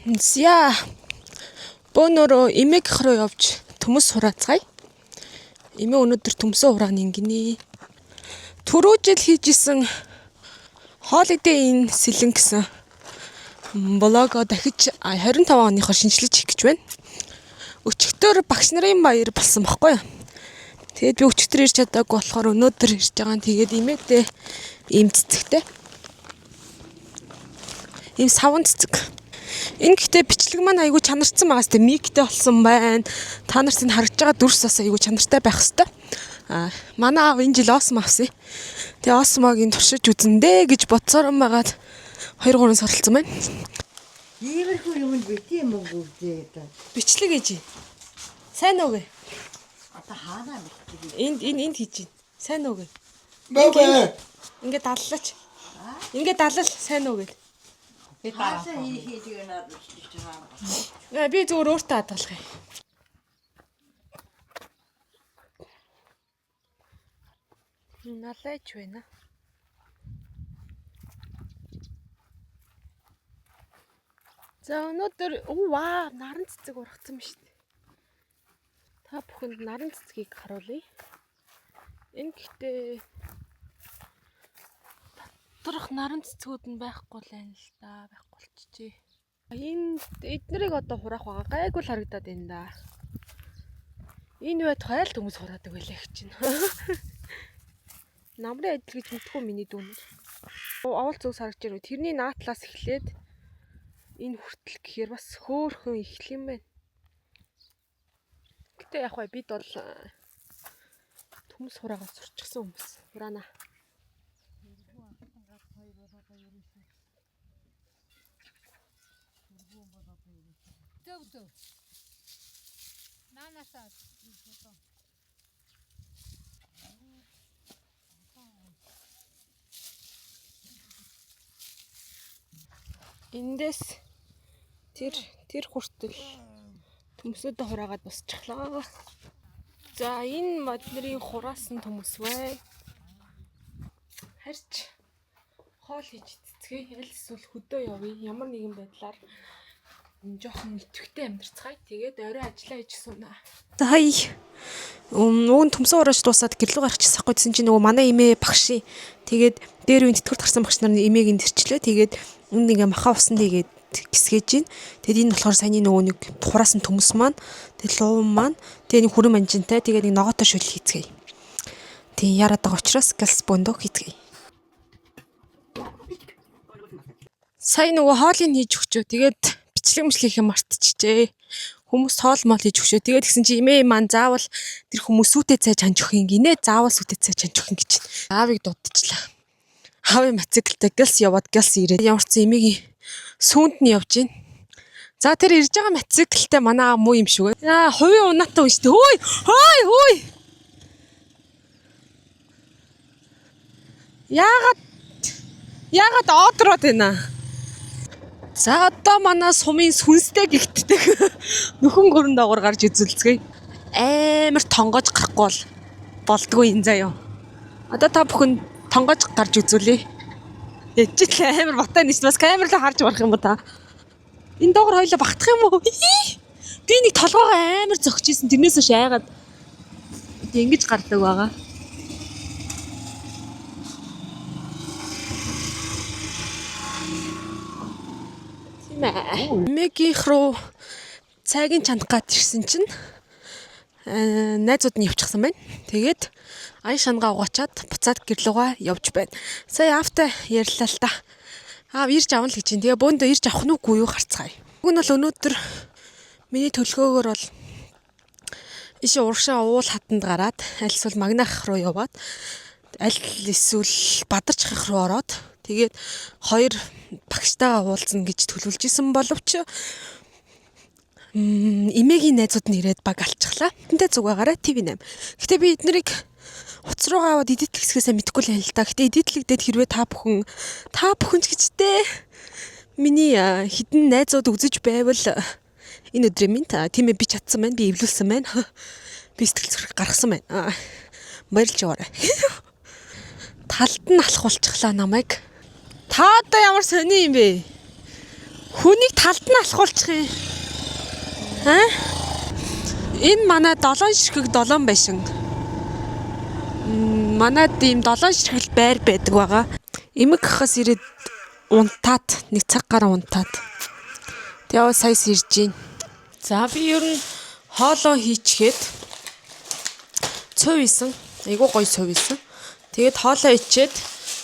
Зя. Бөөнөрөө эмээгийнх рүү явж төмөс хураацгаая. Эмээ өнөөдөр төмсөө хураана ингэнэ. Түрүү жил хийж исэн Holiday Inn Сэлэн гэсэн блого дахиж 25 оныхоо шинэчлэж хийх гэж байна. Өчигдөр багш нарын баяр болсон баггүй юу? Тэгээд би өчигдөр ирж чадаагүй болохоор өнөөдөр ирж байгаа. Тэгээд эмээдээ ийм цэцэгтэй. Ийм саван цэцэг. Энэ гэхдээ бичлэг маань айгүй чанарцсан байгаа сте миктэй болсон байна. Та нарт энэ харагдж байгаа дүрс бас айгүй чанартай байх хэвээр. А манай аав энэ жил Осмо авсан. Тэгээ Осмогийн туршиж үзэндээ гэж бодсоор байгаад 2 3 сар болсон байна. Иймэрхүү юмд бити мөнгө үзээ та. Бичлэг хийж. Сайн уу гэ? Одоо хаанаа бичлэг. Энд энэ энд хийж байна. Сайн уу гэ? Бабе. Ингээ даллаач. Ингээ далал сайн уу гэд. Хаасаа хий хийж гэнэ бичлэг чи хаана. Аа, би зүгээр өөртөө хадгалах юм. Налайч байна. За өнөөдөр оо вау наран цэцэг ургацсан ба шүү дээ. Та бүхэнд наран цэцгийг харуулъя. Энэ гэхдээ доторх наран цэцгүүд нь байхгүй л байна л да. Байхгүй болчихжээ. Энэ эднэрийг одоо хураах байгаа. Гайгүй л харагдаад байна да. Энэ байтугай айл төмөс хураадаг байлаа их чинь. Намрын адил гэж мэдгүй миний дүүнер. Овол зүг саргаж ирв. Тэрний наатлаас эхлээд энэ хүртэл гэхээр бас хөөхөн их юм байна. Гэтэ яг бай бид бол төмөс хураагаа сурчсан хүмүүс. Хураана. Зөв зөв. Наанасаа Эндээс тэр тэр хүртэл төмсөдөө хураагаад босчихлоо. За энэ моднэрийн хураасан төмөс бай. Харьч хоол хийж цэцгээ аль эсвэл хөдөө явъя. Ямар нэгэн байдлаар жоохон идэвхтэй амьдарцгаая. Тэгээд орой ажиллаа хийж суунаа. За хай. Уг нь төмсөн хурааж дуусаад гэрлүү гарчихсан хгүй гэсэн чинь нөгөө манай эмээ багш. Тэгээд дээр үеийн тэтгэврт гарсан багш нар нь эмээг нь тэрчлээ. Тэгээд энд ингээ маха усан тэгээд гисгэж гин. Тэгээд энэ болохоор саяны нөгөө нэг хураасан төмөс маань, тэгээд луун маань, тэгээд нэг хүрэн манжинтай, тэгээд нэг ногоотой шүл хийцгээе. Тийм яраад байгаа учраас галс бөндөө хийцгээе. Сая нөгөө хоолыг хийж өгчөө. Тэгээд бичлэг мөчлөх юм мартчихжээ. Хүмүүс хоол мол хийж өгчөө. Тэгээд тэгсэн чи эмээ маань заавал тэр хүмүүс сүйтэй цай чанж өгөх юм гинэ. Заавал сүйтэй цай чанж өгөх юм гэж. Аавыг дуудчихлаа. Аавын мотоциклтэй гэлс яваад гэлс ирээд ямар ч зэн эмээгийн сүүнд нь явж гин. За тэр ирж байгаа мотоциклтэй манай аав муу юм шиг байна. Аа хувийн унаатай хүн шүү дээ. Хөөй! Хөөй! Хөөй! Яагаад яагаад одроод байна? За одоо манай сумын сүнстэй гихтдэг нөхөн гөрөн доогоор гарч үзүүлцгээе. Амар тонгож гарахгүй бол болдгоо энэ заяа. Одоо та бүхэн тонгож гарч үзүүлье. Ячил амар батай нэс бас камер руу харж барах юм уу та? Энэ доогоор хоёлаа багтах юм уу? Би нэг толгоогоо амар зөгч исэн. Тэрнээс хойш айгаад ингэж гардаг байгаа. Тийм ээ. Мэгийнх рүү цайгийн чанах гад ирсэн чинь найзууд нь явчихсан байна. Тэгээд аян шангаа угаачаад буцаад гэрлүүгээ явж байна. Сая аавтай ярьлаа л та. Аав ирж авна л гэж чинь. Тэгээ бөөндөө ирж авах нь үгүй юу харцгаая. Уг нь бол өнөөдөр миний төлгөөгөр бол ишээ урагшаа уул хатанд гараад аль эсвэл магнах руу яваад аль эсвэл бадарчхах руу ороод тэгээд хоёр багштайгаа уулзна гэж төлөвлөж исэн боловч эмээгийн найзууд нь ирээд баг алчихлаа. Тэнтэй зүг байгаарай TV8. Гэтэ би эднэрийг утас руугаа аваад эдитлэх хэсгээсээ мэдэхгүй л байна л да. Гэтэ эдитлэгдээд хэрвээ та бүхэн ч гэжтэй миний хідэн найзууд үзэж байвал энэ өдрийн минь тийм ээ би чадсан байна. Би эвлүүлсэн байна. Би сэтгэл зүрх гаргасан байна. Баярлж яваарай. Талд нь алхуулчихлаа намайг. Та одоо ямар сони юм бэ? Хүнийг талд нь алхуулчих юм. Аа? Энэ манай долоон ширхэг долоон байшин. Манад ийм долоон ширхэг байр байдаг байгаа. Эмэг ахаас ирээд унтаад нэг цаг гарan унтаад. Тэгээ сая сэрж гин. За би ер нь хоолоо хийчихэд цув исэн. Айгуу гоё цув исэн. Тэгээд хоолоо ичээд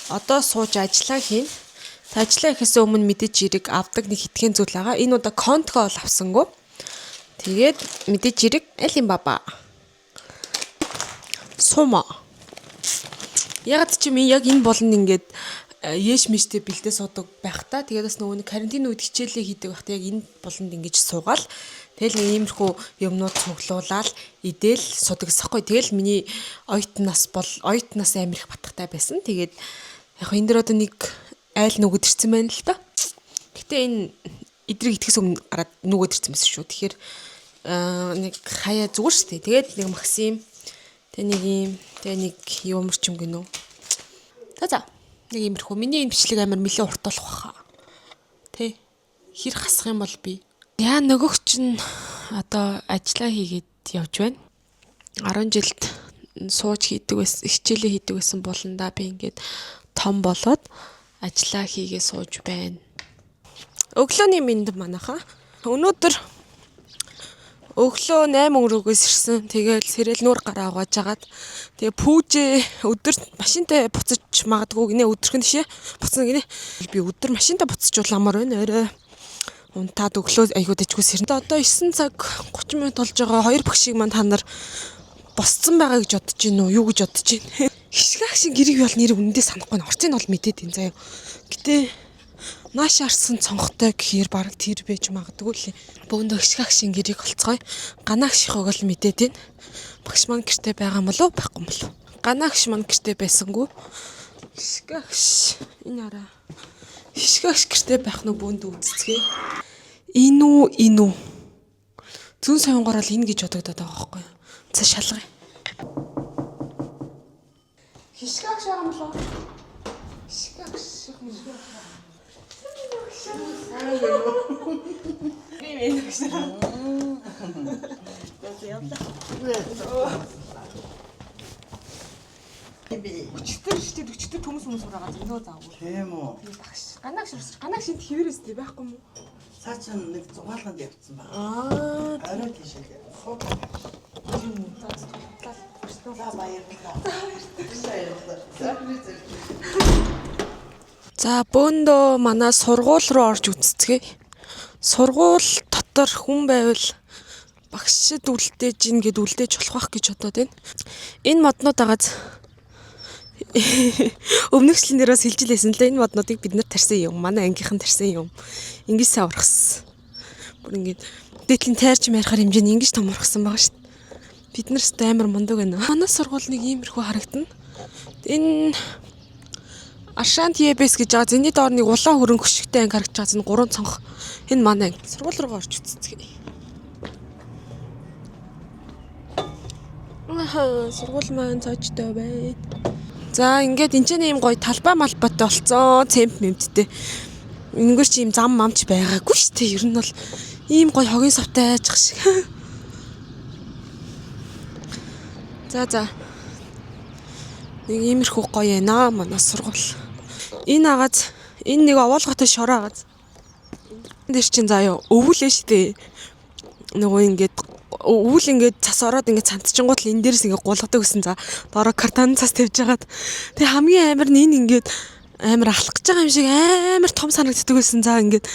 одоо сууж ажиллаа хийнэ. Ажиллаа ихэс өмнө мэдээж хэрэг авдаг нэг хитгэн зүйл байгаа. Энэ удаа контго ол авсангүй. Тэгээд мэдээж хэрэг аль юм баба. Сума. Ягаад чи минь яг энэ болонд ингээд ээш мэштэй бэлдээ суудаг байх та. Тэгээд бас нөгөө нэг карантин үед хичээлээ хийдэг байхдаа яг энэ болонд ингэж суугаал. Тэгэл нэг иймэрхүү юмнууд цуглуулаад идээл суудаг гэсэхгүй. Тэгэл миний оюутнаас бол оюутнаас амар их батхтай байсан. Тэгээд яг энэ дэр одоо нэг айл нүгэд ирсэн байна л да. Гэтэ энэ эдрийг итгэс өмнө гараад нүгэд ирсэн байсан шүү. Тэгэхээр нэг хаяа зүгээр шүү дээ. Тэгээд нэг Максим, тэг нэг юм, тэг нэг юмэрч юм гинөө. За за. Нэг иймэрхүү. Миний энэ бичлэг амар нэлээд урт болох баха. Тэ. Хэр хасах юм бол би. Яа нөгөөх чинь одоо ажиллаа хийгээд явж байна. 10 жилд сууж хийдэг байсан, хичээлээ хийдэг байсан болондаа би ингээд том болоод ажиллаа хийгээ сууж байна. Өглөөний мэнд манайхаа. Өнөөдөр өглөө 8 өрөөгөөс ирсэн. Тэгэл сэрэл нүүр гараа угааж агаад тэгээ пүүжээ өдөр машинтай буцаж магадгүй гинэ өдөрхөн тийшээ буцна гинэ. Би өдөр машинтай буцаж уламаар байна. Орой унтаад өглөө айгуу дэжгүй сэрнэ. Одоо 9 цаг 30 минут болж байгаа. Хоёр багшийг маань та нар босцсон байгаа гэж бодож гин үү? Юу гэж бодож гин? Хишгэх шиг гэрэг бол нэр үнэндээ санахгүй н. Орцыг нь бол мэдээд ин заяа. Гэтэ нааш арсан цонхтой гэхээр бараг тэр байж магадгүй лээ. Бөөндөө хишгэх шин гэрийг олцгоё. Ганаагш ихог л мэдээд байна. Багш маань гэрте байгаа юм болов уу? Байхгүй юм болов уу? Ганаагш маань гэрте байсангүй. Хишгэх энэ араа. Хишгэх гэрте байх нь бөөндөө үзцгээе. Энэ үү, энэ үү? Зүүн соёнгоор л энэ гэж бодогдоод байгаа байхгүй юу? За шалгая. Хишгэх байгаа юм болов уу? Хишгэх юм. Би Өчтөр штэ өчтөр төмөс хүмүүс ураагаа зөндөө заавал. тийм үү. Багш ганаагш урсч ганаагш энд хэвээрээс тий байхгүй юм уу? Цаа чинь нэг зугаалганд явцсан байна. Аа Орой тийшээ. Суу. тийм үү. За тутлал багш. За баярлалаа. Баярлалаа. За баярлалаа. За бөөндөө манай сургууль руу орж үзцгээе. Сургууль дотор хүн байвал багшид үлдээж ин гэд үлдээж болох байх гэж бодоод байна. Энэ моднууд агааз өмнөх шлэн дээр бас хэлж лээсэн л дээ. Энэ моднуудыг бид нар тарьсан юм. Манай ангийнхан тарьсан юм. Ингэж сайн ургасан. Бүр ингэж дээдлийн тайрч марихаар хэмжээний ингэж том ургасан байгаа шүү дээ. Бид нар өстө амар мундаг байна. Манай сургууль нэг иймэрхүү харагдана. Энэ Аршаан ТБС гэж байгаа. Зэний доор нэг улаан хөрөнгө хөшигтэй анги харагдаж байгаа. Зэн гурван цонх. Энэ манай анги. Сургууль руугаа орж үзцгээе. Аа, сургууль маань цоожтой байна. За ингээд энэ ч ийм гоё талбай малбайтай болцсон. Цемп мэмттэй. Энэгээр чи ийм зам мамч байгаагүй шүү дээ. Ер нь бол ийм гоё хогийн совтой айжх шиг. За за. Нэг иймэрхүү гоё байна манай сургууль. Энэ агааз энэ нэг овоолготой шороо агааз. Энэ дээр чинь заа юу өвөл ээ штэ. Нөгөө ингээд өвөл ингээд цас ороод ингээд цантчингууд л энэ дээрс ингээд гулгадаг гэсэн за доороо картон цас тавьж хагаад тэг хамгийн амар нь энэ ингээд амар алах гэж байгаа юм шиг амар том санагддаг байсан за ингээд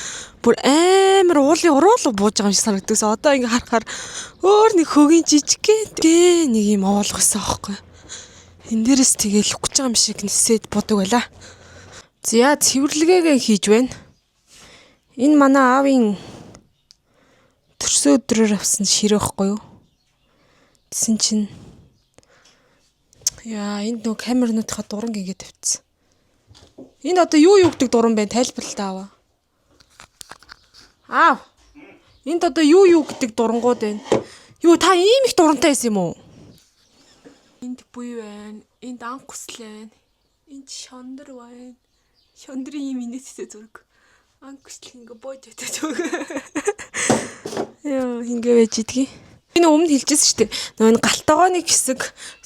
бүр амар уулын уруул бууж байгаа юм шиг санагддаг гэсэн одоо ингээд харахаар өөр нэг хөгийн жижиг гээ нэг юм овоолго байсан аахгүй. Энэ дээрээс тэгэл үхэж байгаа юм шиг нисээд будаг байла. За цэвэрлэгээгээ хийж байна. Энэ манай аавын төрсөн өдрөөр авсан ширээ байхгүй юу? Тэсэн чинь яа энд нөгөө камернуудынхаа дуран гингээ тавьчихсан. Энд одоо юу юу гэдэг дуран бэ? Тайлбарлаа аваа. Аав. Энд одоо юу юу гэдэг дурангууд байна? Юу та ийм их дурантай байсан юм уу? Энд буй байна. Энд анх хүсэл байна. Энд шондор байна. Шондрын ийм инээдтэй зураг. Ангичлэг ингээ бууж өгдөг. Яа, ингээ байж идэгий. Энэ өмнө хэлжсэн шүү дээ. Нөгөө энэ галтаагооны хэсэг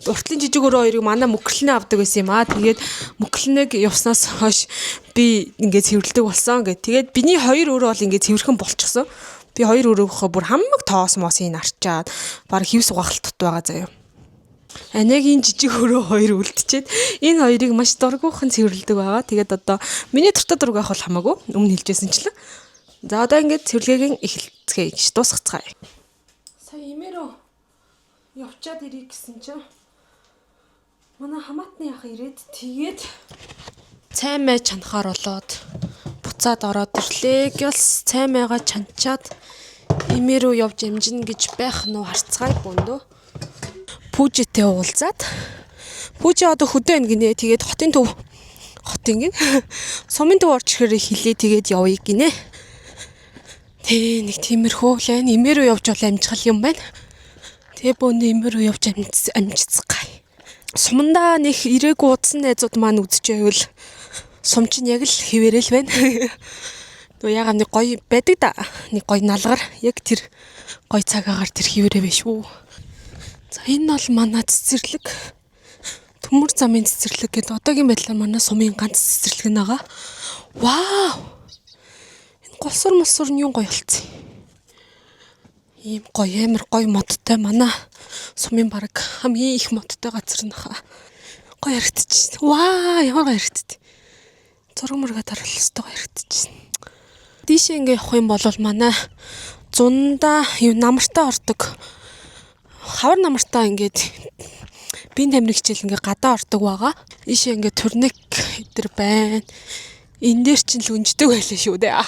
уртлын жижиг өрөө хоёрыг манай мөкрлөнөө авдаг байсан юм аа. Тэгээд мөкрлөнөөг явснаас хойш би ингээ цэвэрлдэг болсон гэд. Тэгээд биний хоёр өрөө бол ингээ цэвэрхэн болчихсон. Би хоёр өрөөхөө бүр хамаг тоос моосыг арчаад баг хевс угаахалт дут байгаа заяа. Анагийн жижиг өрөө хоёр үлдчихэд энэ хоёрыг маш дургүйхан цэвэрлдэг байгаа. Тэгээд одоо миний дуртай дург авах бол хамаагүй өмнө хэлжсэн чинь. За одоо ингээд цэвэрлэгийг эхэлцгээе гэж дуусгацгаая. Сая имээрөө явчаад ирэх гэсэн чинь манай хамаатны ах ирээд тэгээд цай май чанахаар болоод буцаад ороод ирлээ. Гялс цай майгаа чанчаад имээрөө явж амжина гэж байх нь харцгаая бөөндөө. Пүүжитэй уулзаад Пүүжи одоо хөдөө байна гинэ. Тэгээд хотын төв хотын гин сумын төв орж ирэхээр хилээ тэгээд явъя гинэ. Тэ нэг тиймэрхүү л байна. Имээрөө явж бол амжихал юм байна. Тэгээ бөөндөө имээрөө явж амжицгаая. Сумандаа нэг ирээгүй удсан найзууд маань үзэж байвал сум чинь яг л хэвээрэл байна. Нөгөө ягаан нэг гоё байдаг да. Нэг гоё налгар яг тэр гоё цагаагаар тэр хэвээрээ биш үү. За энэ бол манай цэцэрлэг. Төмөр замын цэцэрлэг гэдэг одоогийн байдлаар манай сумын ганц цэцэрлэг нь байгаа. Вау! Энэ голсор молсор нь юун гоё болцсон. Ийм гоё амар гоё модтой манай сумын бараг хамгийн их модтой газар нь хаа. Гоё харагдчих. Ваа, ямар гоё харагдчих. Зураг мөргөө дарвал өстой гоё харагдчих. Дийшээ ингээ явах юм бол манай зундаа юу намартаа ордог. Хавар намартаа ингээд биеийн тамирын хичээл ингээ гадаа ордог байгаа. Ийшээ ингээ турник эдэр байна. Энэ дээр чинь л өнждөг байлаа шүү дээ.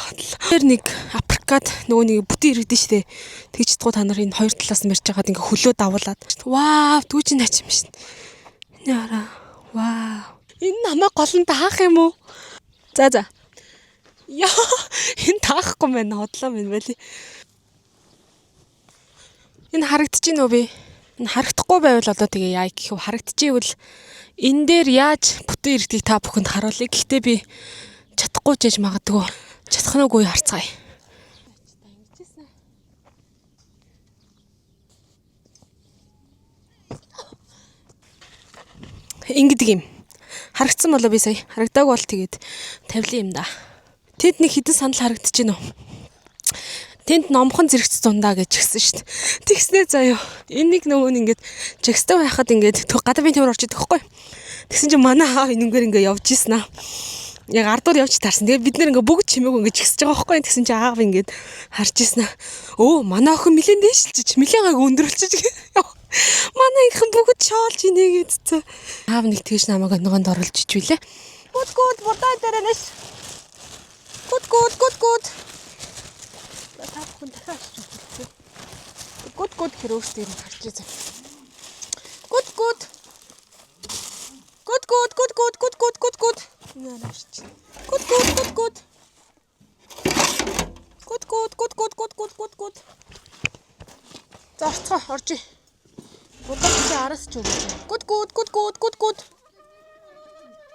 Тэр нэг апперкат нөгөө нэг бүтэн иргэдэн шүү дээ. Тэгж чадгүй та нар энэ хоёр талаас нь мэрж хагаад ингээ хөлөө давуулаад. Вау, дүү чинь нач юм шин. Энэ хараа. Вау. Энэ намайг гол нь таах юм уу? За за. Яа, энэ таахгүй байна. Хотлоо минь байли. Энэ харагдчихэв үү би? Энэ харагдахгүй байвал одоо тэгээ яа гэх вэ? Харагдчихвэл энэ дээр яаж бүтэн иргэдийг та бүхэнд харуулъя. Гэхдээ би чадахгүй ч яж магадгүй. Чадах нь үгүй харцгаая. Ингэдэг юм. Харагдсан болоо би сая. Харагдааг бол тэгээд тавилын юм да. Тэд нэг хідэн санал харагдаж байна уу? Тэнд номхон зэрэгц дундаа гэж гисэн шүү дээ. Тэгснээ заяо. Энийг нөгөө нь ингээд жагстай байхад ингээд гадаа би төвөр орж идэх байхгүй. Тэгсэн чинь манай аав энэнгээр ингээд явж ийсэн аа. Яг ардуур явж таарсан. Тэгээ бид нэр ингээд бүгд чимээг ингээд жигсэж байгаа байхгүй. Тэгсэн чинь аав ингээд харж ийсэн аа. Өө манай охин нилээн дээшилчиж, нилээн гайг өндөрлөчиж. Манай инхэн бүгд шоолж инээ гэдсэн. Аав нэг тэгж намайг өнгөнд оруулж ичвэлээ. Гүд гүд будаа дээр нэш. Гүд гүд гүд гүд. Та бүхэн дахиад очиж үзье. Гүд гүд хэр өөртөө юм харж изээ. Гүд гүд. Гүд гүд гүд гүд гүд гүд гүд гүд. Наа нааш. Гүд гүд гүд гүд. Гүд гүд гүд гүд гүд гүд гүд гүд. За орцгоо орж. Будаа чи араас ч өгч. Гүд гүд гүд гүд гүд гүд.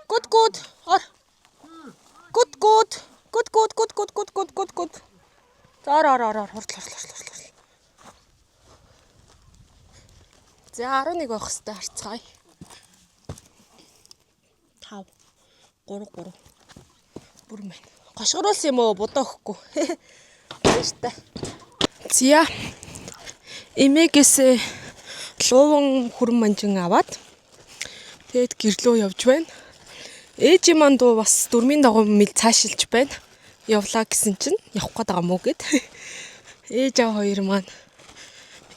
Гүд гүд ор. Гүд гүд гүд гүд гүд гүд гүд гүд гүд гүд. За ор ор ор ор хурдл хурдл хурдл хурдл. За 11 байх хэвээр харцгаая. 5 3 3 бүр мэн. Гошгоруулсан юм уу? Будаа өгөхгүй. Баяртай. Зя. Эмээгээс лууван хүрэн манжин аваад тэгээд гэрлөө явж байна. Ээжийн маань дуу бас дөрмийн дагуу мэл цаашилж байна. Явлаа гэсэн чинь явах гээд байгаа мó гэд. Ээж аав хоёр маань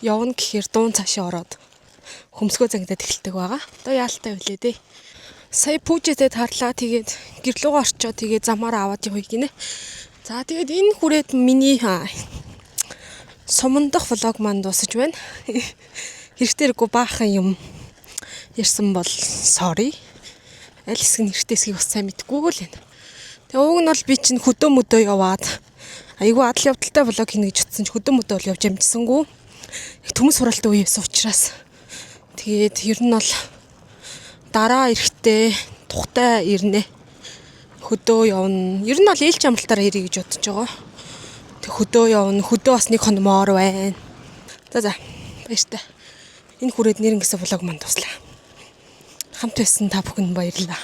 явна гэхээр дуун цаашаа ороод хөмсгөө зангидаад эхэлдэг байгаа. Одоо яалтай үлээ дээ. Сая пүүжэтэй таарлаа. Тэгээд гэрлүүгөө орчоо тэгээд замаар аваад явъя гинэ. За тэгээд энэ хүрээд миний сумандах влог маань дуусаж байна. Хэрэгтэй хэрэггүй баахан юм ярьсан бол sorry. Аль хэсэг нь хэрэгтэй хэсгийг бас сайн мэдэхгүй л байна. Тэгээ уг нь бол би чинь хөдөө мөдөө яваад айгүй адал явдалтай влог хийнэ гэж утсан чи хөдөө мөдөө бол явж амжсангүй. Яг төмөс суралтай үе байсан учраас. Тэгээд ер нь бол дараа эрэхтэй тухтай ирнэ. Хөдөө явна. Ер нь бол ээлж амралтаараа ирье гэж бодож байгаа. Тэг хөдөө явна. Хөдөө бас нэг хономоор байна. За за. Баяртай. Энэ хүрээд нэрнгэсэ vlog маань дуслаа. Хамт байсан та бүхэнд баярлалаа.